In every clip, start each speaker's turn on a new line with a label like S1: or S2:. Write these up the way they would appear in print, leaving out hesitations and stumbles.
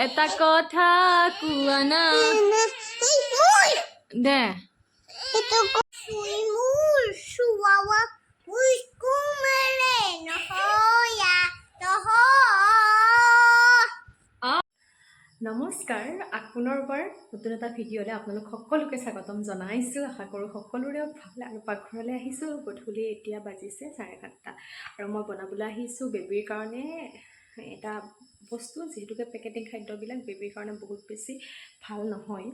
S1: এটা কথা কোৱা না দে।
S2: মোৰ চুৱাৱা মেৰে নহয়া নহয়।
S1: নমস্কাৰ, পুনৰবাৰ নতুন এটা ভিডিঅ'লৈ আপোনালোক সকলোকে স্বাগতম জনাইছোঁ। আশা কৰোঁ সকলোৰে ভাল। আৰু পাকঘৰলৈ আহিছোঁ। গধূলি এতিয়া বাজিছে 7:30 আৰু মই বনাবলৈ আহিছোঁ বেবীৰ কাৰণে এটা বস্তু। যিহেতুকে পেকেটিং খাদ্যবিলাক বেবীৰ কাৰণে বহুত বেছি ভাল নহয়,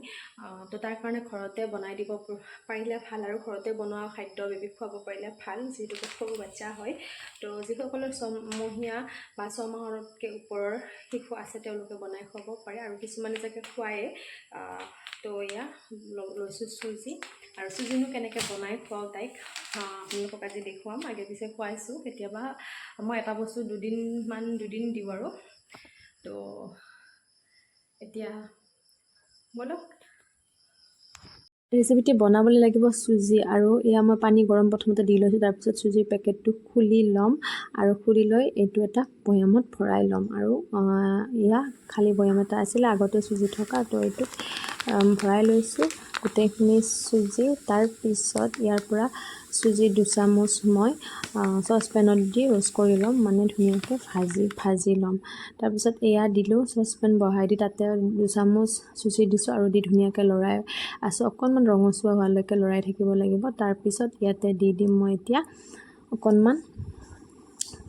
S1: তো তাৰ কাৰণে ঘৰতে বনাই দিব পাৰিলে ভাল আৰু ঘৰতে বনোৱা খাদ্য বেবীক খুৱাব পাৰিলে ভাল, যিহেতুকে সৰু বাচ্চা হয়। তো যিসকলৰ 6মহীয়া বা 6 মাহতকৈ ওপৰৰ শিশু আছে, তেওঁলোকে বনাই খুৱাব পাৰে আৰু কিছুমানে চাগে খুৱায়ে। তো এয়া লৈছোঁ চুজি। আৰু চুজিনো কেনেকৈ বনাই খুৱাওঁ তাইক, আপোনালোকক আজি দেখুৱাম। আগে পিছে খুৱাইছোঁ। কেতিয়াবা মই এটা বস্তু দুদিনমান দুদিন দিওঁ আৰু। তো এতিয়া ব'লক।
S3: ৰেচিপিটি বনাবলৈ লাগিব চুজি আৰু এয়া মই পানী গৰম প্ৰথমতে দি লৈছোঁ। তাৰপিছত চুজিৰ পেকেটটো খুলি ল'ম আৰু খুলি লৈ এইটো এটা বৈয়ামত ভৰাই ল'ম। আৰু এয়া খালী বৈয়াম এটা আছিলে আগতে চুজি থকা, তো এইটোত ভৰাই লৈছোঁ গোটেইখিনি চুজি। তাৰপিছত ইয়াৰ পৰা চুজি 2 চামুচ মই চচপেনত দি ৰোষ্ট কৰি ল'ম, মানে ধুনীয়াকৈ ভাজি ভাজি ল'ম। তাৰপিছত এয়া দিলোঁ, চচপেন বহাই দি তাতে 2 চামুচ চুজি দিছোঁ আৰু দি ধুনীয়াকৈ লৰাই আছোঁ। অকণমান ৰঙচুৱা হোৱালৈকে লৰাই থাকিব লাগিব। তাৰপিছত ইয়াতে দি দিম মই এতিয়া অকণমান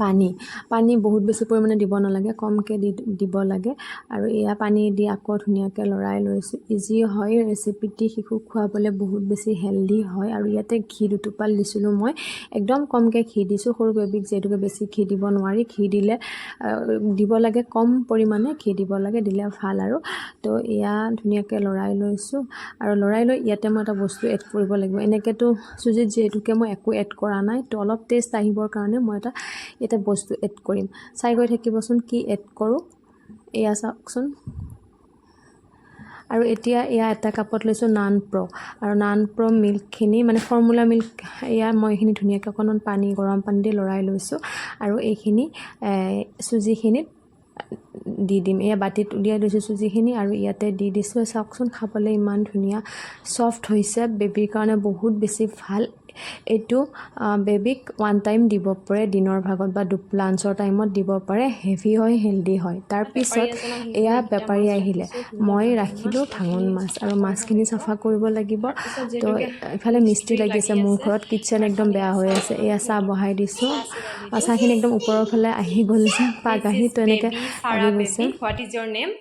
S3: পানী। পানী বহুত বেছি পৰিমাণে দিব নালাগে, কমকৈ দি দিব লাগে। আৰু এয়া পানী দি আকৌ ধুনীয়াকৈ লৰাই লৈছোঁ। ইজি হয় ৰেচিপিটি, শিশুক খুৱাবলৈ বহুত বেছি হেল্ডি হয়। আৰু ইয়াতে ঘি দুটোপাল দিছিলোঁ মই, একদম কমকৈ ঘি দিছোঁ। সৰু বেবীক যিহেতুকে বেছি ঘি দিব নোৱাৰি, ঘি দিলে দিব লাগে, কম পৰিমাণে ঘি দিব লাগে, দিলে ভাল। আৰু তো এয়া ধুনীয়াকৈ লৰাই লৈছোঁ আৰু লৰাই লৈ ইয়াতে মই এটা বস্তু এড কৰিব লাগিব। এনেকৈতো চুজিত যিহেতুকে মই একো এড কৰা নাই, তো অলপ টেষ্ট আহিবৰ কাৰণে মই এটা ইয়াতে বস্তু এড কৰিম। চাই গৈ থাকিবচোন কি এড কৰোঁ। এয়া চাওকচোন। আৰু এতিয়া এয়া এটা কাপত লৈছোঁ নান প্ৰ' আৰু নান প্ৰ' মিল্কখিনি, মানে ফৰ্মুলা মিল্ক। এয়া মই এইখিনি ধুনীয়াকৈ অকণমান পানী, গৰম পানী দি লৰাই লৈছোঁ আৰু এইখিনি চুজিখিনিত দি দিম। এয়া বাতিত উলিয়াই লৈছোঁ চুজিখিনি আৰু ইয়াতে দি দিছোঁ। চাওকচোন, খাবলৈ ইমান ধুনীয়া ছফ্ট হৈছে। বেবীৰ কাৰণে বহুত বেছি ভাল এইটো। বেবীক ওৱান টাইম দিব পাৰে, দিনৰ ভাগত বা লাঞ্চৰ টাইমত দিব পাৰে। হেভি হয়, হেল্ডি হয়। তাৰপিছত এয়া বেপাৰী আহিলে, মই ৰাখিলোঁ ভাঙোন মাছ আৰু মাছখিনি চাফা কৰিব লাগিব। তো ইফালে মিস্ত্ৰী লাগিছে মোৰ ঘৰত, কিটচেন একদম বেয়া হৈ আছে। এয়া চাহ বহাই দিছোঁ। চাহখিনি একদম ওপৰৰ ফালে আহি গ'ল যে পাক আহি, তো এনেকৈ লাগি গৈছে।
S1: What is your name?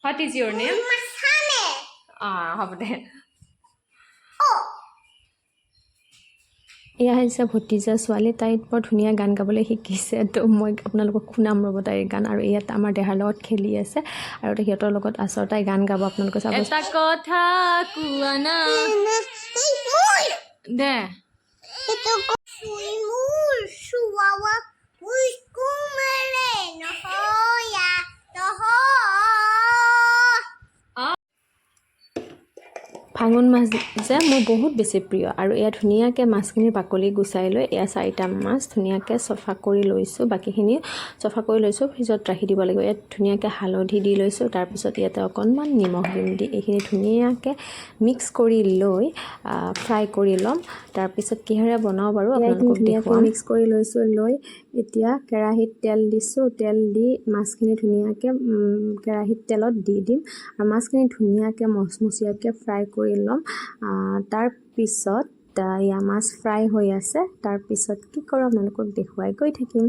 S1: What is your name? হ'ব দে।
S2: অ।
S3: এয়া হৈছে ভতিজা ছোৱালী, তাই বৰ ধুনীয়া গান গাবলৈ শিকিছে। তো মই আপোনালোকক শুনাম ৰ'ব তাইৰ গান। আৰু ইয়াত আমাৰ দেহাৰ লগত খেলি আছে আৰু সিহঁতৰ লগত আচৰ তাই গান গাব, আপোনালোকে চাব।
S1: এটা কথা কোৱা না দে।
S2: মোৰ চুৱাৱা মেৰে নহয়া নহয়।
S3: ভাঙোন মাছ যে মোৰ বহুত বেছি প্ৰিয়। আৰু এয়া ধুনীয়াকৈ মাছখিনিৰ বাকলি গুচাই লৈ এয়া চাৰিটা মাছ ধুনীয়াকৈ চফা কৰি লৈছোঁ। বাকীখিনি চফা কৰি লৈছোঁ, ফ্ৰিজত ৰাখি দিব লাগিব। ইয়াত ধুনীয়াকৈ হালধি দি লৈছোঁ। তাৰপিছত ইয়াতে অকণমান নিমখ দিম, দি এইখিনি ধুনীয়াকৈ মিক্স কৰি লৈ ফ্ৰাই কৰি ল'ম। তাৰপিছত কিহেৰে বনাওঁ বাৰু আপোনালোকক দেখুৱাম। মিক্স কৰি লৈছোঁ, লৈ এতিয়া কেৰাহীত তেল দিছোঁ। তেল দি মাছখিনি ধুনীয়াকৈ কেৰাহীত তেলত দি দিম আৰু মাছখিনি ধুনীয়াকৈ মচমচীয়াকৈ ফ্ৰাই কৰি ল'ম। তাৰপিছত এয়া মাছ ফ্ৰাই হৈ আছে। তাৰপিছত কি কৰোঁ আপোনালোকক দেখুৱাই গৈ থাকিম।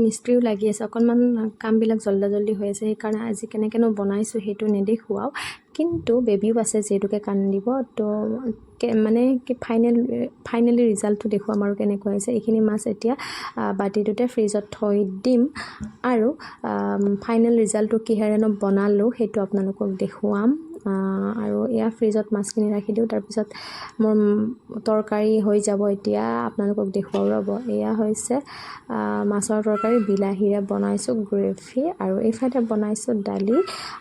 S3: মিস্ত্ৰীও লাগি আছে, অকণমান কামবিলাক জল্দা জল্দি হৈ আছে, সেইকাৰণে আজি কেনেকৈনো বনাইছোঁ সেইটো নেদেখুৱাওঁ। কিন্তু বেবীও আছে যিহেতুকে কান্দিব, তো মানে কি ফাইনেলি ৰিজাল্টটো দেখুৱাম আৰু কেনেকুৱা হৈছে। এইখিনি মাছ এতিয়া বাতিটোতে ফ্ৰিজত থৈ দিম আৰু ফাইনেল ৰিজাল্টটো কিহেৰেনো বনালোঁ সেইটো আপোনালোকক দেখুৱাম। আৰু এয়া ফ্ৰিজত মাছখিনি ৰাখি দিওঁ। তাৰপিছত মোৰ তৰকাৰী হৈ যাব। এতিয়া আপোনালোকক দেখুৱাওঁ ৰ'ব। এয়া হৈছে মাছৰ তৰকাৰী, বিলাহীৰে বনাইছোঁ গ্ৰেভি আৰু এইফালে বনাইছোঁ দালি।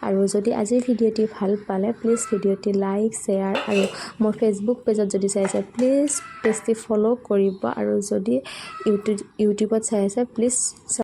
S3: আৰু যদি আজিৰ ভিডিঅ'টি ভাল পালে, প্লিজ ভিডিঅ'টি লাইক, শ্বেয়াৰ আৰু মোৰ ফেচবুক পেজত যদি চাই আছে, প্লিজ পেজটি ফ'ল' কৰিব আৰু যদি ইউটিউবত চাই আছে, প্লিজ